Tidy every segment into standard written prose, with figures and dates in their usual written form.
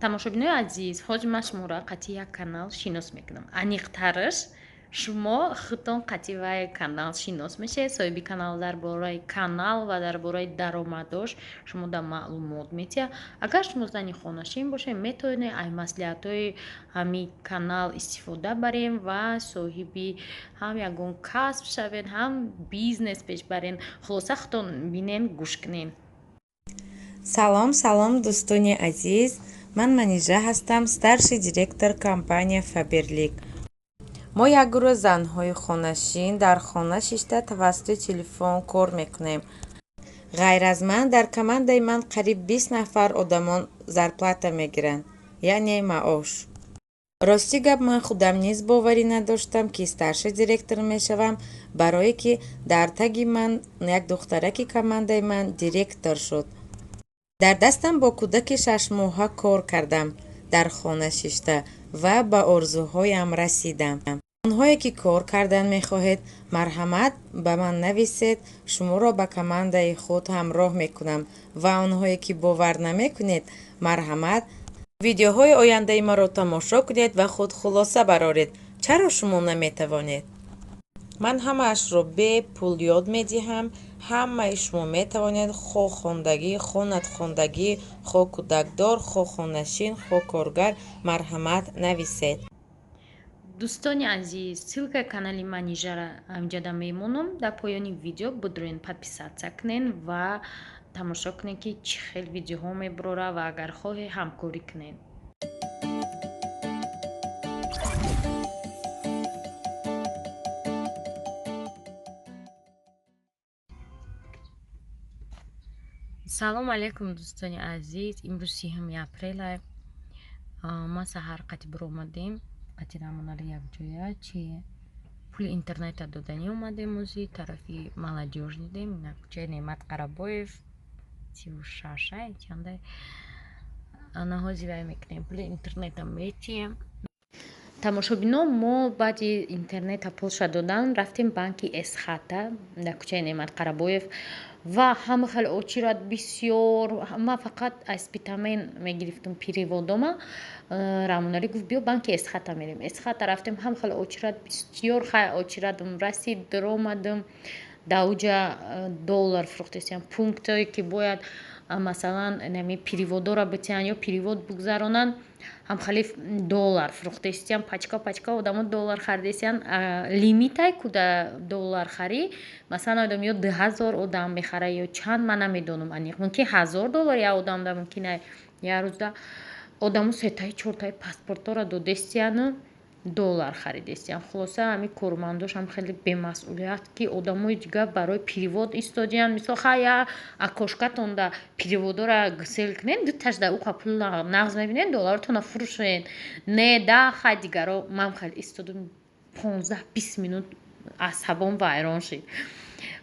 Тамошобинои азиз, ҳозир ман шуморо қатъи як канал шинос мекунам. Аниқтараш, шумо худтон қатъи вай канал шинос мешавед. Соҳиби канал дар бораи канал ва дар бораи даромадош шумо да маълумот метиҳад. Агар шумо зани хонашин бошед, метавонед ай маслиҳатҳои ҳамин канал истифода барем ва соҳиби ҳам ягон касб шавед, ҳам бизнес пеш барен. Хулоса, худтон бинен, гӯш кунен. Салом, салом, дӯстони азиз. Ман Манижа ҳастам, старший директор компания «Фаберлик». Мо як гурӯҳ занҳои хонашин дар хона шишта тавассути телефон кор мекунем. Ғайр аз ман, дар командаи ман қариб 20 нафар одамон зарплата мегиранд, яъне маош. Рости гап, ман худам низ боварӣ надоштам, ки старший директор мешавам, барое ки дар таги ман як духтараки командаи ман директор шуд. Дар дастам бо кӯдаки 6-моҳа кор кардам дар хона шишта ва ба орзуҳоям расидам. Онҳое ки кор кардан мехоҳед, марҳамат, ба ман нависед, шуморо ба командаи худ ҳамроҳ мекунам. Ва онҳое ки бовар намекунед, марҳамат, видеоҳои ояндаи маро тамошо кунед ва худ хулоса бароред, чаро шумо наметавонед. Ман ҳамаашро бепул ёд медиҳам. Ҳамаи шумо метавонед, хо хондагӣ, хо надхондагӣ, хо кӯдакдор, хо хонашин, хо коргар, марҳамат, нависед. Дӯстони азиз, ссылкаи канали Манижара ҳамҷода мемонам дар поёни видео. Бидурен, подписаться кунен ва тамошо кунед, ки чӣ хел видеоҳо мебурора, ва агар хоҳе, ҳамкорӣ кунед. Салом алейкум, дӯстони азиз. Имрӯз 30-уми апрела. Ма саҳар қати биромадем, қати Рамонали якҷоя чи пули интернета доданӣ омадем. Ози тарафи Молодёжный дем, ина кӯчаи Неъмат Қарабоев 36-а чанда. Ана ҳози вай мекунем, пули интернета метиҳем. Тамошобино, мо баъди интернета пулша додан рафтем банки Эсхата дар кӯчаи Неъмат Қарабоев ва ҳама хеле очередь бисёр. Ма фақат Спитамен мегирифтум переводома. Рамоналӣ гуфт: «Биё, банки Эсхата мерем». Эсхата рафтем, ҳам хеле очередь бисёр. Хай, очередам расид, даромадам. Дар уҷа доллар фурӯхтесиям. Пунктое ки бояд, масалан, нами переводора битиҳанд ё перевод бигзаронанд, ҳамхали доллар фурӯхтесиям. Пачка пачка одамо доллар харидесиян. Лимитай куда доллар харӣ, масалан, намедонам, ё 2000 одам мехара ё чанд, ман намедонам аниқ, мумкин 1000 доллар як одамда, мумкин як рӯзда. Одамо сетаи чортаи паспортҳоро додестияну доллар харидестиян. Хулоса, ҳамин кормандошам хеле бемасъулият, ки одамои дигар барои перевод истодиянд. Мисол, хай, я окошкатонда переводора гусел кунед, дуташ да уқа пул нағз мебинед, долларотона фурӯшед. Не да, хай, дигаро ман хеле истодум 15-20 минут, асабом вайрон шид.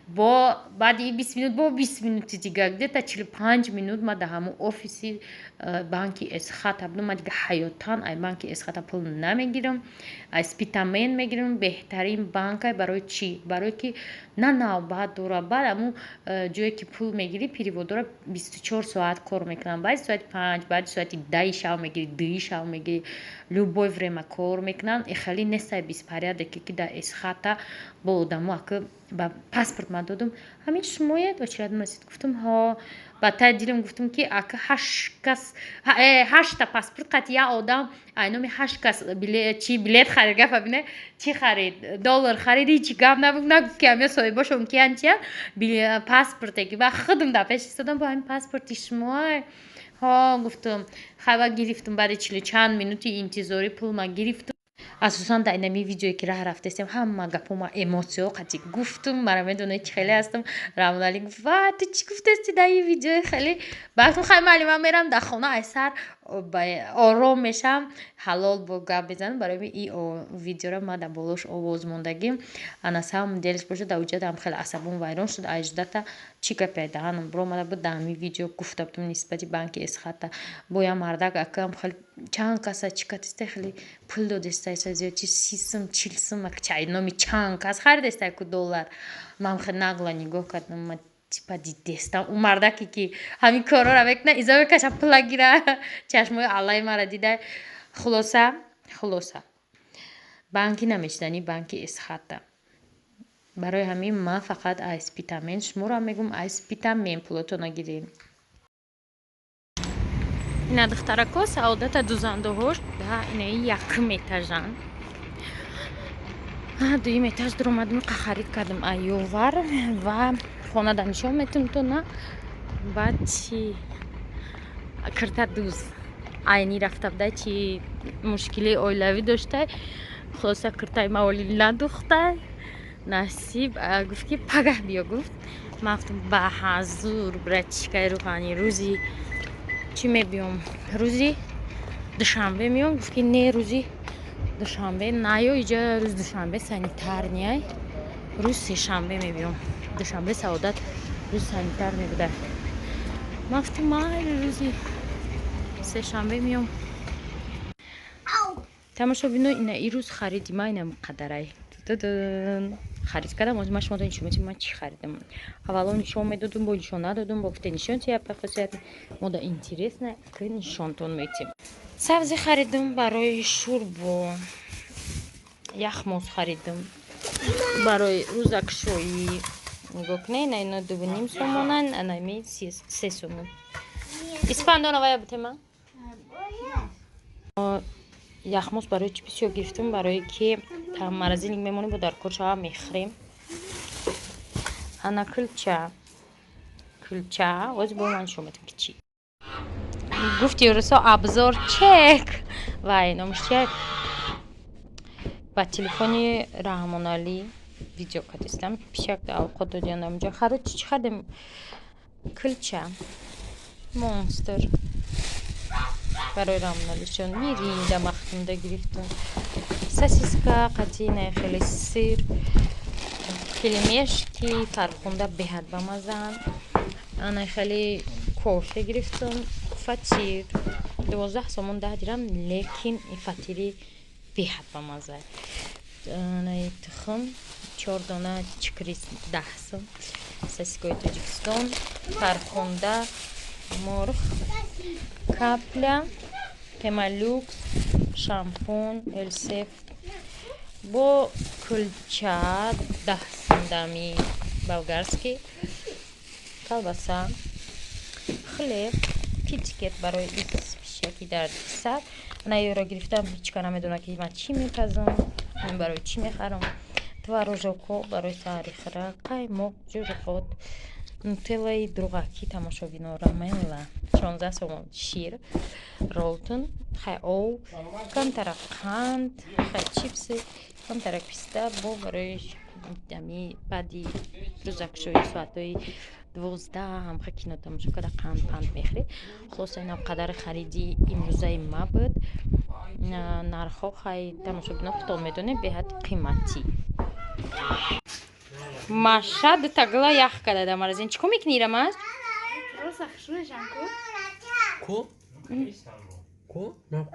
Бо баъди 20 минут, бо 20 минути дигар, где-то 45 минут ма дар ҳамун офиси банки Эсхата будам. Ма дига ҳаётан ай банки Эсхата пул намегирам, ай Спитамен мегирам, беҳтарин банкай. Барои чӣ? Барое ки на навбат дора. Баъд ҳамун ҷое ки пул мегирӣ, переводора 24 соат кор мекунанд. Баъди соати 5, баъди соати 10-и шав мегирӣ, 2-и шав мегирӣ, любое время кор мекунанд. Хеле нестай беспорядоке, ки дар Эсхата бо одамо. Ака, ба паспорт ман додум: «Ҳамин шумоед?» Очередь расид, гуфтум: «Ҳо». Ба таи дилам гуфтум, ки ака, ҳашт кас ҳаштта паспорт қати як одам ай номи ҳашт кас чи билет харид. Гапа бине, чӣ харид? Доллар харид. Ҳичи гап набуд, нагуфт, ки ҳамё соҳибошон киян, чиян. Паспорте ки ба худам дар пеш истодам: «Бо ҳамин паспорти шумоай?» «Ҳо», гуфтум. Хайва, гирифтум. Баъди чилу чанд минути интизорӣ пул ма гирифтум. Асосан дар инами видеое ки раҳ рафтестем, ҳама гапома эмосиё қати гуфтум. Мара медонед, чӣ хеле ҳастам. Рамоналӣ гуфт: «Ва ту чӣ гуфтести дар ин видеои?» Хеле ба гуфтум: «Хай, майли, ман мерам дар хона, ай сар ором мешавам, ҳалол бо гап мезанам». Барои и видеоро ман дар болош овоз мондагим. Ана самом делеш бошад, дар уҷадам хеле асабом вайрон шуд. Аждата чӣ гапе даҳанам биромада буд, дар ҳамин видео гуфта будум нисбати банки Эсхата. Бо як мардак акам хеле чанд каса чӣ катиста, хеле пул додеста, зиёд чи 30 сум, 40 сум, чай номи чанд кас харидеста ку доллар. Ман хеле нагло нигоҳ кардам. Типа дидестам, ӯ мардаке, ки ҳамин корора мекуна, изо мекаша, пула гира, чашмои аллаи мара дида. Хулоса, банки намешидани, банки Эсхата. Барои ҳамин ман фақат Айспитамен, шуморо мегӯм, Айспитамен пулотона гирем. Ина, духтарако, Саодата дузандаҳош да инаи якум этажан. Дуюм этаж дуромадем, харид кардем аювар ва хонада нишон метум тона. Баъд чи, кирта дуз айни рафта буда, чи мушкилии оилавӣ доштай. Хулоса, киртаи маоли надухтай, насиб. Гуфт, ки пагаҳ биё, гуфт. Ман гуфтам: ба ҳазур, братишкаи рӯҳанӣ, рӯзи чӣ мебиём? Рӯзи душанбе меём. Гуфт, ки не, рӯзи душанбе наё, иҷа рӯзи душанбе санитарный, рӯзи сешанбе мебиём. Душанбе Саодат рӯзи санитар мебуда. Ман гуфтам: майли, рӯзи сешанбе меём. Тамошобино, ина ирӯз хариди ма ина муқаддарай харид кардам. Ҳозир ман шумо нишон медиҳам, ман чӣ харидам. Аввало нишон медодум, бо нишон надодум, бо гуфте нишон тия, хусусият мода интересно, ки нишонтон метим. Сабзӣ харидум барои шӯрбо, яхмоз харидум барои рӯзакшоӣ. Нигоҳ кунед, ина, ино 2,5 сомонан, анами 3 сомон. Испандона вая бутема. Яхмоз барои чӣ бисёр гирифтум? Барое ки морозильник мемонем, бо дар кор шава, мехӯрем. Ана кулча, кулча оз бо ман нишон медам, ки чӣ гуфти русо, обзор чек. Вай, номаш чия? Ба телефони Раҳмоналӣ видео кардистам, пишак алқот додиан амҷа. Харо, чӣ хардем? Кулча, Монстер барои Раҳмоналишон, Миринда махтумда гирифтум, сосиска қатина, хеле сыр, пельмешки Фархунда беҳад бамазаанд. Ана хеле кофе гирифтум, фатир 12 сомон 10 дирам, лекин ин фатири беҳад бамаза. Анаи тухм чор дона Чикрис 10 сом, сосискои Тоҷикистон, Фархунда, мурғ, капля, Пемолюкс, шампун Элсеф, бо кулча 10 сом дами болгарский, колбаса, хлеб, Китикет барои пишаки дар сар. Ана ёро гирифтам, ҳечка намедонад, ки ман чӣ мепазам, барои чӣ мехарам. Творожокҳо барои саҳари хӯра, қаймоқ, ҷурғот, Нутеллаи дуруғакӣ, тамошобино, Рамелла 16 сомон, шир Ролтон, хай ов, камтара қанд, хай чипсы, камтара писта, бо барои ами баъди рӯзакшои соатҳои 12 ҳамха кино тамошо карда, қанд панд мехӯред. Хулоса, инам қадари хариди имрӯзаи ма буд. Нархҳо, хай, тамошобино, худтон медонед, беҳад қиматӣ. Маша дута гила ях карда дар магазин. Чӣ кор мекунӣ, Ирамаш? Ку? Ку? Ман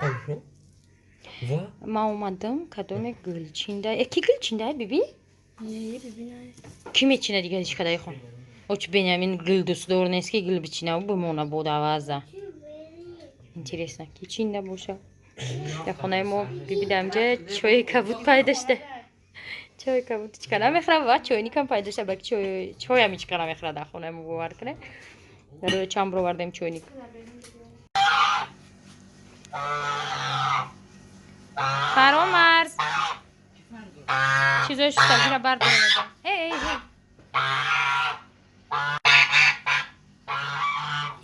Ва? Ман омадам, кадоме гулчинда. Э, ки гулчинда, биби? Ки мечина дига ҳеч кадаи хон? Оч Бенямин гул дӯстдор нест, ки гул бичина, бимона бод аваза. Интересно, ки чинда боша? Дар хонаи мо биби дамҷа чои кабуд пайдо шуда. Чои кабуд ҳичка намехӯрад ва чойникам пайдо шуда, балки чоям ҳичка намехӯрад дар хонаи мо, бовар кунед. Дар чанд бировардем чойник. Фаромарз, чизои шустагиро бардорем. Эй, эй,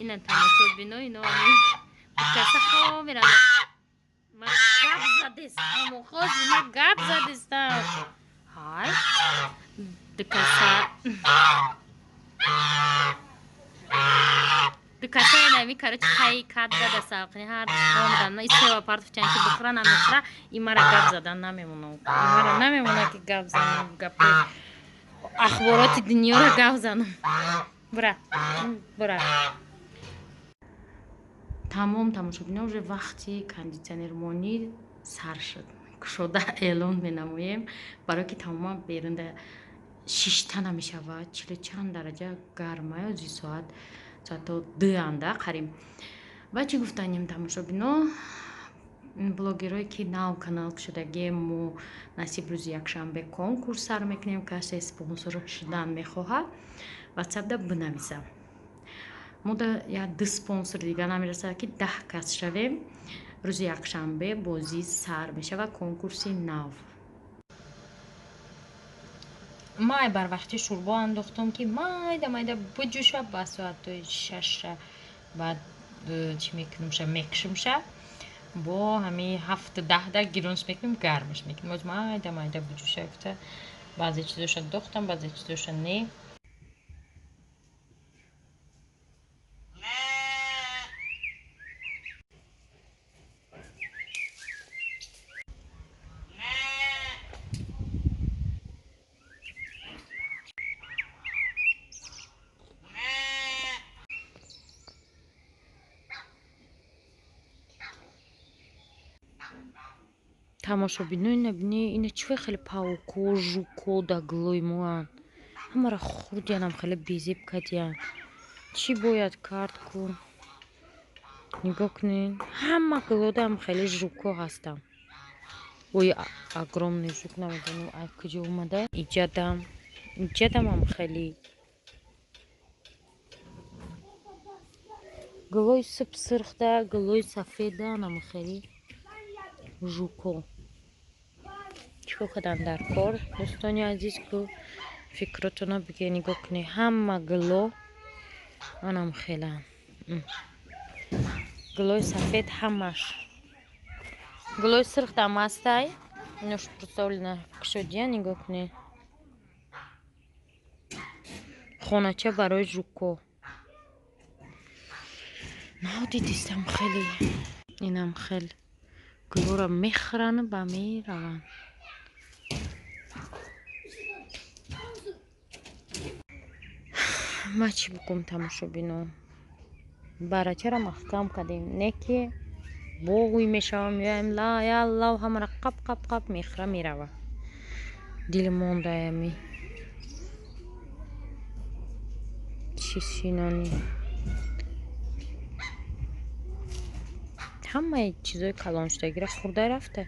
ина, тамошобино, ино каса хомиранд. Ма гап задестам, хози ма гап задестам. Ҳай, дукаса инами, короче, хай кат зада савқни ҳар хомиранд. Ма истева партофчан, ки бихӯра, намехӯра. Имара гап задан намемона, имара намемона, ки гап занам, гапи ахбороти дунёро гап занам. Бура, бура. Тамом, тамошобино, уже вақти кондитсионермонӣ сар шуд. Кушода эълон менамоем, барое ки тамоман берунда Шишта намешавад, чилу чанд дараҷа гармай, ози соат соато дуанда қариб. Ва чӣ гуфтанем, тамошобино, блогерое ки нав канал шудагем, мо насиб рӯзи якшанбе конкурс сар мекунем. Касе спонсор шудан мехоҳад, ватсапда бинависам. Мо да як ду спонсор дига намерасад, ки 10 кас шавем. Рӯзи якшанбе бозӣ сар мешавад, конкурси нав. Май барвақти шӯрбо андохтам, ки майда майда буҷӯша, ба соатҳои шаша баъд чӣ мекунумша, мекушумша, бо ҳамин ҳафту даҳда гиронш мекунем, гармаш мекунем. Оз майда майда буҷӯша гуфта, баъзе чизоша дохтам, баъзе чизоша не. Тамошобино, ина бини, ина чӣ хеле пауко, жуко да гулои моанд, ҳамаро хурдиянам, хеле безеб кардиян. Чӣ бояд кард ку? Нигоҳ кунед, ҳама гулодаам хеле жуко ҳастам. Ой, огромный жук, намедонам ай куҷо омада. Иҷадам, иҷадамам хеле гулои субсирхда, гулои сафеда, нам хеле жуко. Чикор кардан дар кор, дӯстони азиз, ку фикротона биге. Нигоҳ кунед, ҳама гуло анам хелан, гулои сафед ҳамаш, гулои сирхдам ҳастай. Инош представлена кушодия. Нигоҳ кунед, хонача барои жуко надидистам. Хеле инам хел гулора мехӯрану ба мераванд. Ма чӣ бикум, тамошобино? Барачаро маҳкам кардем, не ки боғӯй мешавам, меоям, ла яллав, ҳамаро қап қап қап мехӯра мерава. Дил мондаами чӣ шинонӣ, ҳамаи чизои калоншудагиро хӯрда рафта.